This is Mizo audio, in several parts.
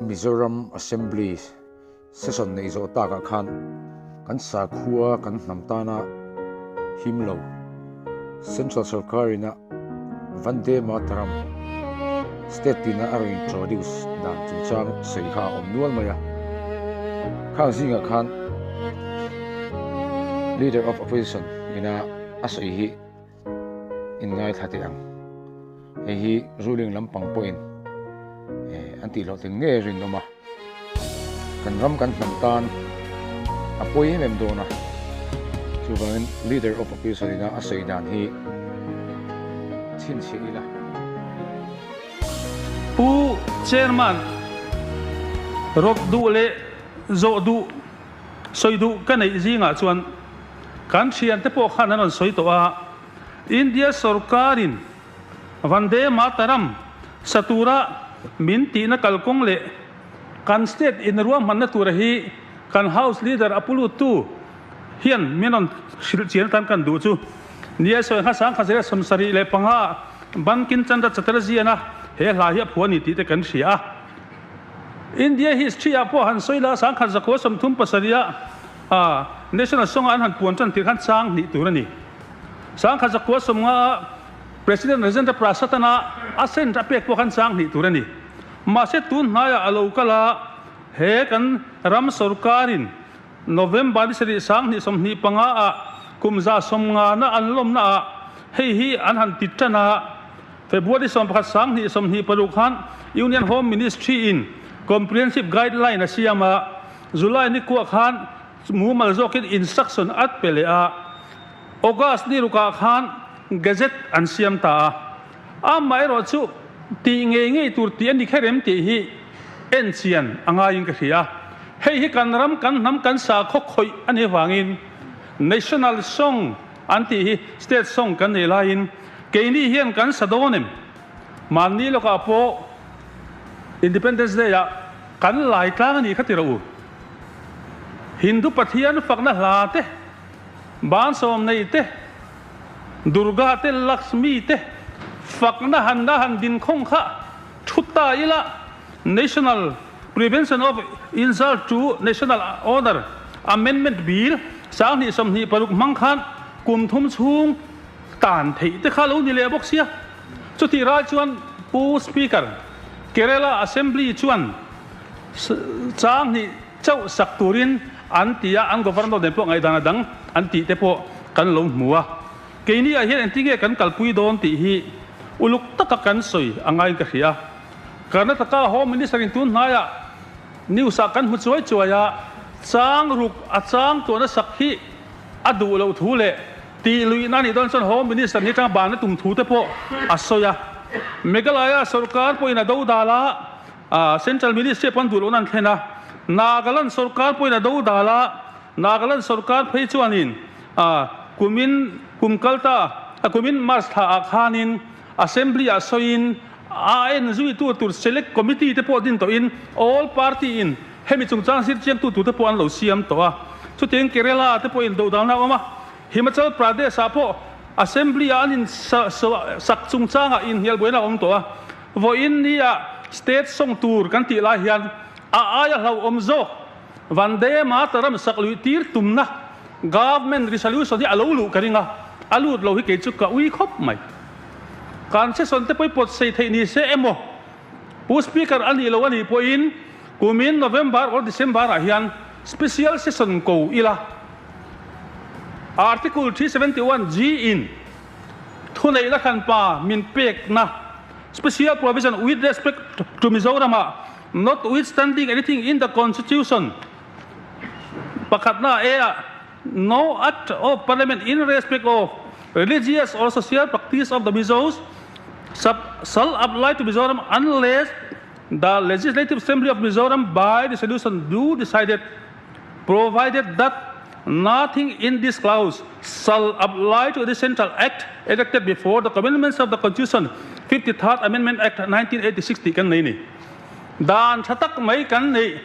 Mizoram Assembly session neih zawh takah khan kan sakhua kan hnam tana him lo Central sorkarina Vande Mataram state tina a rawn introduce dan chungchang sawi kha a awm nual mai a. Khang zingah khan Leader of Opposition ina a sawi hi inngaithla teh ang. Hei hi ruling lampang pawhin an tih hlawhtling ngei a rinawm a, kan ram kan hnam tan a pawi em em dawn a, chuvangin Leader of Opposition ina a sawi dan hi chhinchhiah ila. Pu Chairman, rawt duh leh zawh duh, sawi duh ka neih zingah chuan kan thiante pawh khan an rawn sawi tawh a, India sorkarin Vande Mataram sa tura min tihna kalkawng leh kan state inruahmanna tura hi kan House Leader a puluttu hian min rawn hrilh chian atan kan duh chu nia sawi ngha 1975 Bankim Chandra Chatterjee-ana he hla hi a phuah a ni tih te kan hria a. India history ah pawh han sawi la 1937 a National Song ah an han puan tan tir khan chang hnih tur a ni. 1950 a President Rajendra Prasad-ana assent a pek pawh khan chang hnih tur a ni. Mahse tun hnaiah a lo kal a, he kan ram sorkarin November ni sarih 2025 ah kum 150 na an lawmna ah hei hi an han ti tan a, February 11 2026 khan Union Home Ministry in Comprehensive Guideline a siam a, July ni kuah khan mumal zawkin instruction a pe leh a, August ni rukah khan Gazette an siam ta a. Amaherawh chu tih ngei ngei tur tih a ni kher em tih hi en chian a ngaiin ka hria. Hei hi kan ram kan hnam kan sakhaw khawih a nih avangin National Song an tih hi State Song kan nei laiin keini hian kan sa dawn em? Mahni lawkah pawh Independence Day ah kan lai tlang a nih kha ti rawh u. Hindu Pathian fakna hla te, Bansawm nei te, Durga te, Lakshmi te fakna han a han din khawng kha thu ta ila National Prevention of Insult to National Honour Amendment Bill 2026 hmang khan kum thum chhung tan theih te kha lo ni leh bawk sia. Chutih ral chuan Pu Speaker, Kerala Assembly chuan chang hnih chauh sak turin an ti a, an Governor nen pawh ngaihdan a dang an tih te pawh kan lo hmu a. Keini ah hian engtinge kan kalpui dawn tih hi uluk taka kan sawi a ngaiin ka hria. Karnataka Home Minister in tun hnaiah news ah kan hmu chuai chuai a, chang ruk a chang tuahna sak hi a duh loh thu leh tih luihna a nih dawn chuan Home Minister ni atanga ban a tum thu te pawh a sawi a. Meghalaya sorkar pawhin a dodal a, Central Ministry pawh an duh lohna an thlen a. Nagaland sorkar pawhin a dodal a, Nagaland sorkar phei chuanin kumin kum kalta kumin March thla ah khanin Assembly ah sawiin a en zuitu tur Select Committee te pawh din tawhin all party in hemi chungchang zirchiangtu tur te pawh an lo siam tawh a. Chutiang Kerala te pawhin dodalna a awm a, Himachal Pradesh ah pawh Assembly ah an in sak chungchangah inhnial buaina a awm tawh a. Vawiin ni ah State sawng tur kan tih lai hian a aia hlauhawm zawk Vande Mataram sak luih tir tumna Government Resolution hi a lo luh ka ring a, a lut lo hi kei chu ka ui khawp mai. Kan session te pawh i pawt sei theih ni se emaw Pu Speaker a nih lo a nih pawhin kumin November or December ah hian Special Session ko ila Article 371 G in thuneihna hranpa min pekna Special Provision with respect to Mizoram ah Notwithstanding anything in the Constitution, pakhatna A ah, no act of Parliament in respect of religious or social practice of the Mizos shall apply to Mizoram unless the Legislative Assembly of Mizoram by resolution do decided, provided that nothing in this clause shall apply to the Central Act enacted before the commencement of the Constitution, 53rd Amendment Act 1986 tih kan nei ni. Dan tha tak mai kan neih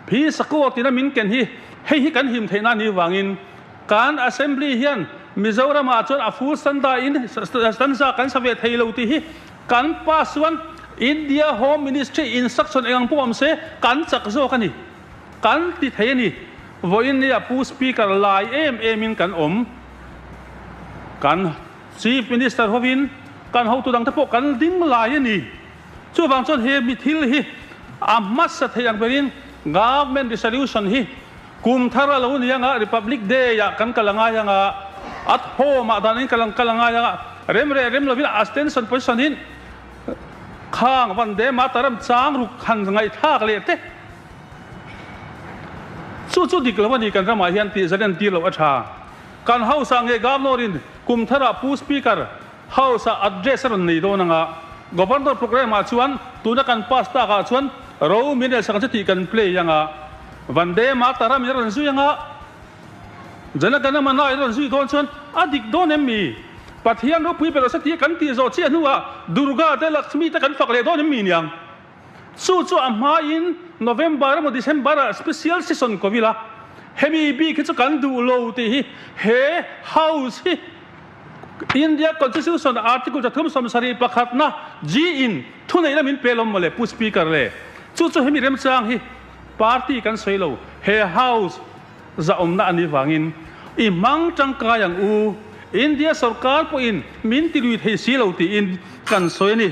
phi sakua tina min ken hi hei hi kan him theih na ni vangin kan Assembly hian Mizoram ah chuan a full stanza in stanza kan sa ve thei lo tih hi kan pass chuan. India Home Ministry instruction eng ang pawh awm se kan chak zawk a ni. Kan ti thei a ni. Vawiin nia Pu Speaker lai em em in kan awm. Kan Chief Minister hovin kan hotu dangte pawh kan ding lai a ni. Chuvang chuan he mi thil hi a hmasa thei ang berin Government Resolution hi kum thar a lo ni anga Republic Day ah kan kal a ngai anga, at home ah dan in kal kal a ngai anga, rem reh rem lovin abstention position in khang Vande Mataram chang ruk han ngaihthlak leh te chu chu dik lo a ni kan ramah hian tih zalen tir loh a tha. Kan House ah nge Governor in kum thar ah Pu Speaker House ah address a rawn nei dawn anga Governor programme ah chuan tuna kan pass tak ah chuan ro min rel sak ang che tih kan play anga Vande Mataram in a rawn zui anga Jana Gana Mana in a rawn zui dawn chuan a dik dawn em mi? Pathian ropui ber awse tih kan tih zawh chiah hnuah Durga te Lakshmi te kan fak leh dawn em mi niang? Chu chu a hmain November emaw December ah special session ko ila hemi bik hi chu kan duh lo tih hi he House hi India Constitution Article 37 pakhatna G in thuneihna min pe lawm mawle Pu Speaker le chu chu hemi remchang hi party kan sawi lo he House zahawmna a nih vangin i hmang tangkai ang u India sorkar pawhin min ti lui thei si lo tiin kan sawi a ni.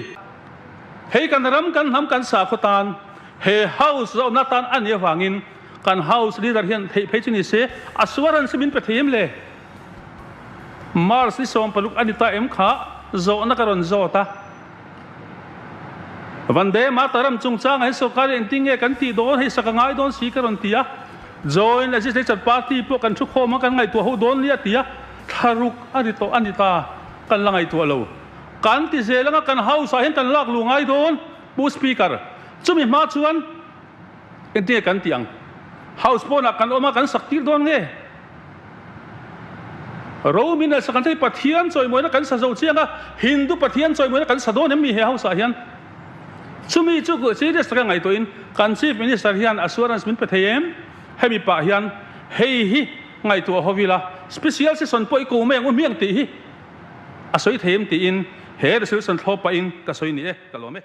Hei kan ram kan hnam kan sakhaw tan he House zawhna tan a nih avangin kan House leader hian theih phei chu ni se assurance hi min pe thei em le? March ni 16 a ni ta em kha zawhna ka rawn zawt a. Vande Mataram chungchangah hian sorkar hi engtin nge kan tih dawn hei sak a ngai dawn si ka rawn ti a. Joint Legislature Party pawh kan thu khawm a kan ngaihtuah ho dawn nia ti a thlaruk a ri tawh a ni ta kan la ngaihtuah lo. Kan ti zel anga kan House ah hian kan lak luh ngai dawn Pu Speaker. Chumi hma chuan engtinge kan tih ang? House pawnah kan awm a kan sak tir dawn nge? Ro min leh sak ang che hi Pathian chawimawina kan sa zo chiang a, Hindu Pathian chawimawina kan sa dawn em mi he House ah hian? Chumi chu serious taka ngaihtuahin kan Chief Minister hian assurance min pe thei em? Hemi pah hian hei hi ngaihtuah ho ila special session pawh i ko mai ang u hmiang tih hi a sawi thei em tiin he resolution thlawp pahin ka sawi ni e, ka lawm e.